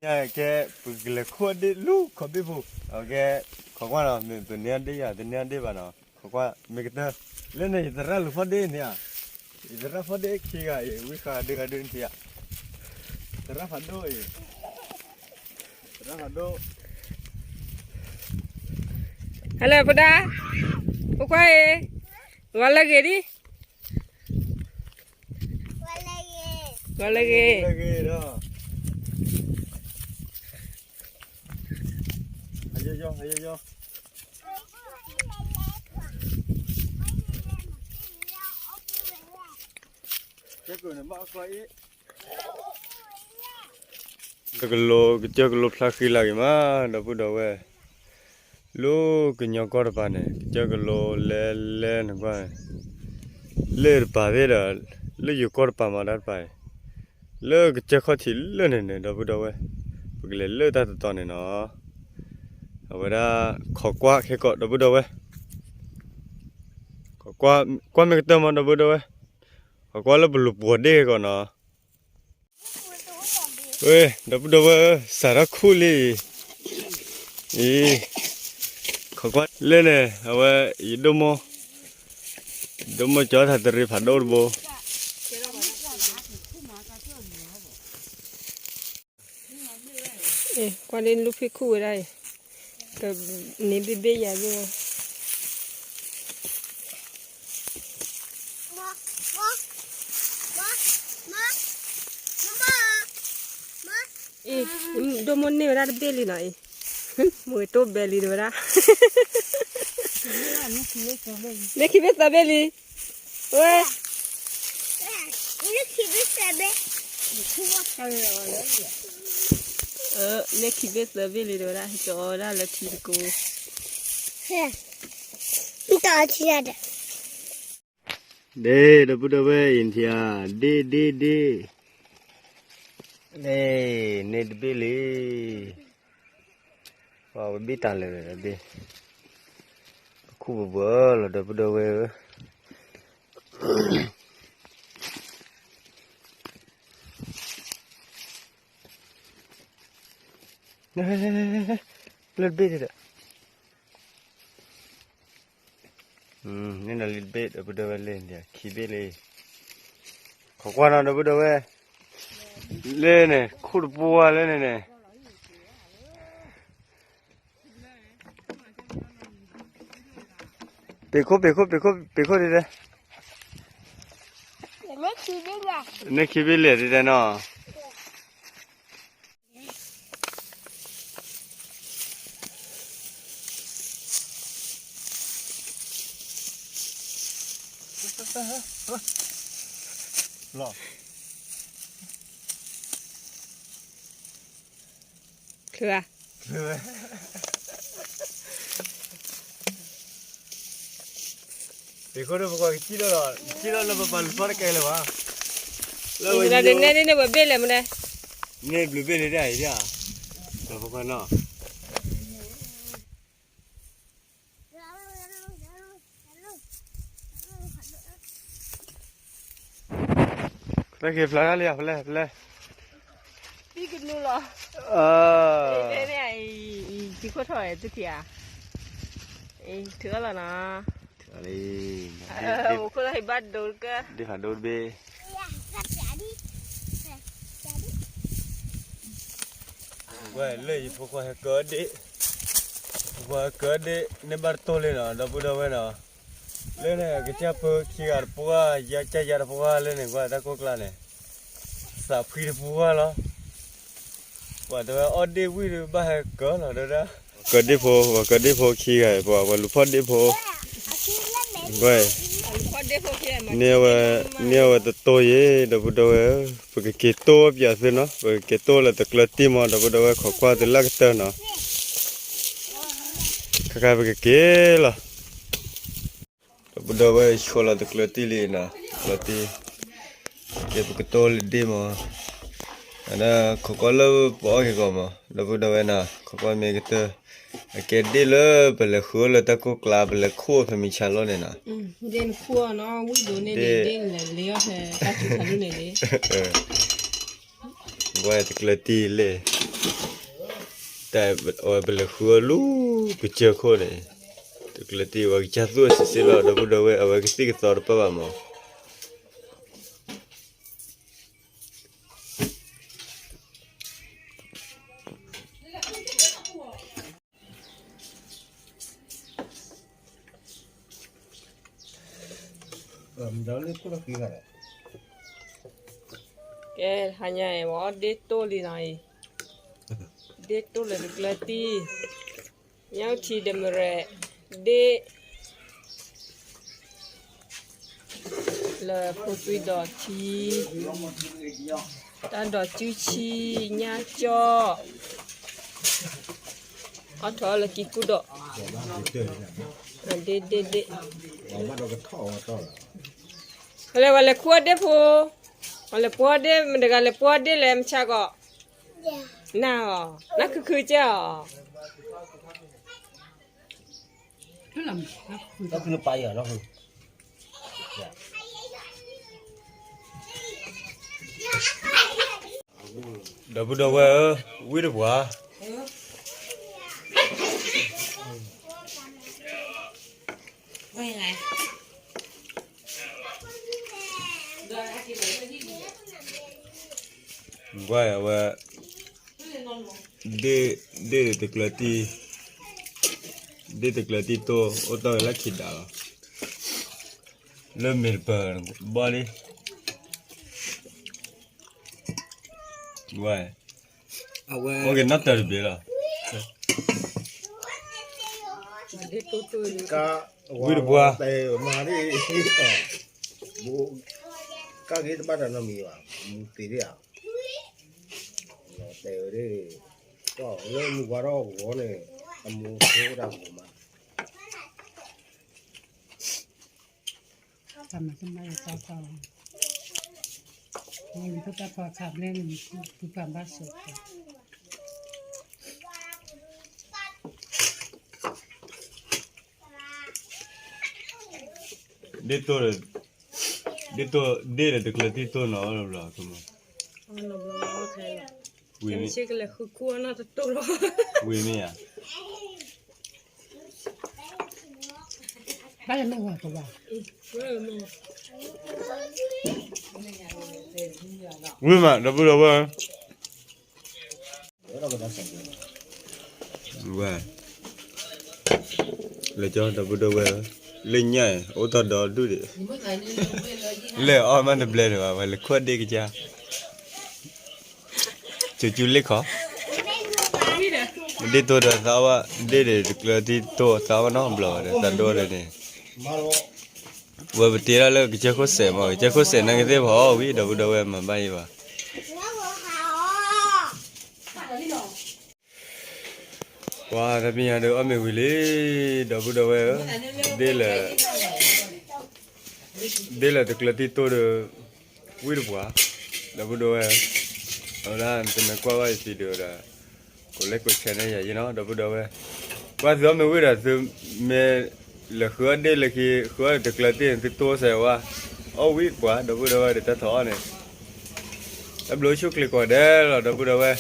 ကဲ ပကလဲၤခိၣ်အီၣ်ဒ့ၣ်လၢခီဘ့ၣ်ဖိ, အကဲ ခိးကွၢ်နီၤ မ့ၢ်ပန့ၢ်အီၣ်ဒ့ၣ်ယၤ တန့ၢ်အီၣ်ဒ့ၣ်ဘၣ်နီၤ, ခိးကွၢ် မ့ၢ်ကတၢၢ်, လၢန့ၣ် ယသရၣ်လူၤဖီၣ်ဒ့ၣ်န့ၣ်ဧါ, ယသရၣ်ဖီၣ်ဒ့ၣ်ခံဂၤအံၤ ဝံၣ်ဃာ်ဒုးဂၤဒုးန့ၣ်ဧါ, သရၣ်ဖးဒိၣ်အံၤ, သရၣ်ဖးဒိၣ် ဟဲလၢဖိဒါ, ဖိခွါအံၤ, ဂီၤလၢဂ့ၤဒံး, ဂီၤလၢဂ့ၤ, လၢဂ့ၤဒီး, ဟဲယီၤယီၤ ဟဲယီၤယီၤ, ကဲကၢၢ်န့ၣ်ဘၣ်အီၣ်ကွၢ်အံၤ ကကလိ ကစၢၢ်ကလိဖျါဃံလၤဂ့ၤမး ဒီပုၢ်ဒီဝဲၢ်, လၢကညီကီၢ်တပၤန့ၣ် ကစၢၢ်ကလိလဲၤလဲၤနကွၢ်, လၢတပၤသ့ၣ်ဒီး လၢယိၤကီၢ်တပၤမၤတၢ်တပၤအံၤ, လၢကစၢၢ်ခီၣ်ထံးလၢန့ၣ်န့ၣ် ဒီပုၢ်ဒီဝဲၢ်, ပကလဲၤလၢတၢ်တတီၤန့ၣ်နီၤ, အဝဲဒၣ် ခိးကွၢ်ခဲကီး ဒီပုၢ်ဒီဝဲၢ်, ခိးကွၢ် ကွၢ်မ့ၢ်ကတၢၢ်မး ဒီပုၢ်ဒီဝဲၢ်, ခိးကွၢ်လၢပလူၤပှီၤဒ့ၣ်ခဲကီးနီၤ ဝဲ ဒီပုၢ်ဒီဝဲၢ်ဧၢ စးထီၣ်ခူၣ်လံ, အံၤ ခိးကွၢ်လၢန့ၣ် အဝဲ ယဒိၣ်မိၢ်, ဒိၣ်မိၢ်ကၠီထးတရံးဖးဒိၣ်တဘိ, ကွၢ်လၢလူၢ်ဖံးခူၣ်ဝဲဒၣ်အံၤ, ကန့ၢ်ဘ့ၣ်ဘ့ၣ်ယၤဘ့ၣ်ဝဲ အံၤ ဒိၣ်မိၢ်န့ၢ်ဝဲဒၣ်တဘ့ၣ်လံနီၤအံၤ, မ့ၢ်တိၢ်ဘဲလံတဝဲဒၣ်, န့ၢ်ခံဘ့ၣ်သၢဘ့ၣ်လံ, ဝဲ န့ၢ်ခံဘ့ၣ်သၢဘ့ၣ်လံတဝဲဒၣ်, ကၠီဝဲဒၣ်လၢထံတကိး, တၢ်ထံတၢ် ဒ့ၣ် ဒီပုၢ်ဒီဝဲၢ်အံၤထံဧါ, ဒ့ၣ် ဒ့ၣ် ဒ့ၣ်, န့ၢ်တဘ့ၣ်လံ, ပှၤဝဲဘ့ၣ်တၢ်လၢာ်လၢာ်ဘ့ၣ်, ပခူၣ်ပဘၢလီၤ ဒီပုၢ်ဒီဝဲၢ်ဧၢ လၢတဘ့ၣ်ဒီး န့ၣ်ဒီးလံတဘ့ၣ် ဒီပုၢ်ဒီဝဲၢ်လၢ ခံဘ့ၣ်လံ, ခိးကွၢ်နီၤ ဒီပုၢ်ဒီဝဲၢ်, လၢန့ၣ် ခူၣ်တပူၤဝဲလၢန့ၣ်န့ၣ်, ပ့ၤခိၣ် ပ့ၤခိၣ် ပ့ၤခိၣ် ပ့ၤခိၣ်ဒ်လဲၣ်, န့ၢ်ခံဘ့ၣ်လံဒ်လဲၣ်နီၤ လီၤ ချုးဧါ, ပ့ၤခိၣ်ဒီးပကွၢ်ကစံၣ်လီၤလီၤ ကစံၣ်လီၤလၢပပာ်လူၤဖီတကဲလၢၤဘၣ်, လၢဝဲဒၣ်န့ၣ်န့ၣ်ဝဲဘ့ၣ်လဲၣ်မနုၤ, န့ၣ်ဘျုးဘ့ၣ်န့ၣ်တၢ်အံၤဒၣ်, ဒီးပကွၢ်နီၤ ဖျဲၣ်က့ၤဖျါထီၣ်လံ ဖျဲၣ် ဖျဲၣ်, ပံကနူလီၤ, ဖဲန့ၣ်အံၤ ထံခိၣ်ထီၣ်သုခံဂၤ, အံၤထုးအီၣ်လီၤနီၤ, အိၣ်ခိၣ်လီၤဟံၣ်ဘၣ်ဒိကၢၢ် ဒ့ၣ်ဖးဒိၣ်တဘ့ၣ် ဝဲလၢယဖိခွါဟဲကၢဒ့ၣ်, ဖိခွါဟဲကၢဒ့ၣ် န့ၢ်ဘၣ်တတိၢ်လံနီၤ ဒီပုၢ်ဒီဝဲၢ်နီၤ, လၢန့ၣ် ကစၢ်ပၢခံဂၤတပှၢ် ယါကၢ်ယါတပှၢ်လၢန့ၣ် ကွၢ်တၢ်ကိၢ်ကျါန့ၣ်, သးဖှံတပှၢ်လီၤ, ပှၤတဲဝဲအီၣ်ဒ့ၣ်ဝံၣ်ဒီးဘၣ်ဟဲကၢလီၤဒီးဒၣ်, ကၢဒ့ၣ်ဖိ ပှၤကၢဒ့ၣ်ဖိခံဂၤ ပှၤဝဲလူၤဖီၣ်ဒ့ၣ်ဖိ ဝဲ န့ၢ်ဝဲ န့ၢ်ဝဲတတိၢ်ယဲ ဒီပုၢ်ဒီဝဲၢ်ဧၢ, ပကက့ၤတိၢ်ပၠးသုနီၤ, ပကက့ၤတိၢ်ပၠးသုနီၤ ဒီပုၢ်ဒီဝဲၢ် ခိးကွၢ်သုလၢကတၢၢ်နီၤ, ခဲခါပကက့ၤလီၤ, ဒီပုၢ်ဒီဝဲၢ် ဆိလီၤတကျၢၤတံၢ်လံနီၤ, တကျၢၤတံၢ်, ကဲပကတိၢ်လၢဒ့ၣ်မး, အဒၣ်ခိးကွၢ်လၢပအီၣ်က့ၤကီးမး ဒီပုၢ်ဒီဝဲၢ်နီၤ, ခိးကွၢ်မ့ၢ်ကတၢၢ်, အကဲဒ့ၣ်လၢပလဲၤဃုအီၣ်လၢတၢ်ကိၢ်ကျါ ပလဲၤခိၣ်ဖဲမုၢ်ဆါလီၤန့ၣ်နီၤ, ဒ့ၣ်နခိၣ်အီၣ်နီၤ ဝံၣ်ဒိးန့ၢ်ဒ့ၣ် ဒ့ၣ်နလဲၤလ့အီၣ်ဖဲတၢ်ထူၣ်ဖးဒိၣ်န့ၣ်လံ, ဝဲတကျၢၤတံၢ်လဲၣ်, တၢ်အဝဲပလဲၤဃုအီၤလၢကစၢၢ်ခိၣ်န့ၣ်, တကျၢၤတံၢ်ဝဲကစၢ်သူၣ်အဆံးဆ့လီၤ ဒီပုၢ်ဒီဝဲၢ် အဝဲကသံၣ်ကသီတပၢၢ်ဘၣ်မး. ကဲ ဟါညါအံၤ ဝဲအီၣ်ဒ့ၣ်တိၢ်လံနီၤအံၤ, ဒ့ၣ်တိၢ်လၢတကျၢၤတံၢ်, ညၣ်အူထံဒီးမရဲၣ်, ဒ့ၣ် လၢဖိသွံဒီးထံ, တၢ်ဒိးစုဆံ, ညၣ်ကၠီၣ်, အီၣ်ထီၣ်လၢကံကူၣ်ဒီး, ဒ့ၣ်ဒ့ၣ်ဒ့ၣ်, လဲၤဝဲလဲၤခူအီၣ်ဒ့ၣ်ဖိ, ဝဲလဲၤပှီၢ်ဒ့ၣ် မတဂၤလဲၤပှီၢ်ဒ့ၣ်လဲၣ် မဆါကီး, နၢ်အီၤ, နၢ်ခုခုကဲအီၤ ဒီပုၢ်ဒီဝဲၢ်ဧၢ, ဝံၣ်တပှၤ, ကွၢ်ဝဲ, ဒ့ၣ်တကျၢၤတံၢ်, ဒ့ၣ်တကျၢၤတံၢ်တိၢ် အိၣ်တ့ၢ်ဝဲလၢခံဒါလီၤ, လၢမ့ၢ်တပၢၢ်ဘီလံ, ဝဲ, အဝဲအိၣ်က့ၤနီၣ်တၢၤတဘ့ၣ်လီၤ, ဝံၣ်တပှၤ, မၤဒ်, ကါက့ၤတဘၣ်တၢ်နီတမံၤဘၣ်, မူသ့ဒ်ဧါ, တဲဝဲဒ်, လၢမူပှၤထီၣ်ဂီၤန့ၣ်, အမူဖိတၢ်မူမး တၢ်မၤတမၤယတၢ်သီ, မ့ၢ်ယဖိတၢ်ဖီခါဘျဲၣ်န့ၣ် ပူၤပာ်ဘၣ်စၢၤ, ဒ့ၣ်တိၢ်, ဒ့ၣ်တိၢ်, ဒ့ၣ်လၢတကျၢၤတံၢ်တိၢ်နီၤလီၤဘျီ, ဝံၤမ့ၢ်, ဝံၤမ့ၢ်ဧါ, ဘၣ်လၢမ့ၢ်ဝဲကဘၣ်, ဝံၤမး ဒီပုၢ်ဒီဝဲၢ်, ဝဲ, လၢကၠီဒီပုၢ်ဒီဝဲၢ်, လၢညၣ်အံၤ အိၣ်တ့ၢ်ဒီဒူၣ်ဒံး, လဲၤအီၣ်မးတဘျဲၣ်ဒံးဘၣ် ဝဲလဲၤခူအီၣ်ဒ့ၣ်ကစၢ် ကၠူကၠူလ့ၣ်ခီ, ဒ့ၣ်တိၢ်ဒီးသးဝဲ, ဒ့ၣ်ဒီးတကျၢၤတံၢ်တိၢ်သးဝဲနီတဘျီဒီး သးဒိၣ်ဒီးန့ၣ်, ဝဲပတ့ထီၣ်လၢကစၢၢ်ခိၣ်စဲးမး ကစၢၢ်ခိၣ်စဲးနာ်က့သ့ၣ်ဖီအီၣ်ဝံၤ ဒီပုၢ်ဒီဝဲၢ်မၤဘၣ်ယံၤဘၣ် ပှၤတမံၤညါဒီးအီၣ်မ့ၤဝံၤလံ, ဒီပုၢ်ဒီဝဲၢ်ဧၢ, ဒ့ၣ်လၢ, ဒ့ၣ်လၢတကျၢၤတံၢ်တိၢ်ဒီး, ဝံၣ်တပှၤ, ဒီပုၢ်ဒီဝဲၢ်ဧၢ, အဝဲဒၣ်နတမ့ၢ်ကွၢ်ဘၣ်ယသံဒီး, ကိးလဲကိးဆဲးန့ၢ်ယၤယံၤနီၤ ဒီပုၢ်ဒီဝဲၢ်, ကွၢ်သုအီၣ်မ့ၤဝံၤဒီးသုမ့ၢ်လဲၤဃုအီၣ်ဒ့ၣ်လၢခံ ဃုအီၣ်တကျၢၤတံၢ်န့ၣ် သုတိၢ်စဲးဝါ, အီၣ်ဝံၣ်တပှၤ ဒီပုၢ်ဒီဝဲၢ်ဒီးတၢ်ထီၣ်အီၣ်န့ၣ်, တၢ်ဘျုးဆူၣ်ချ့ကိးဂၤဒဲးလီၤ ဒီပုၢ်ဒီဝဲၢ်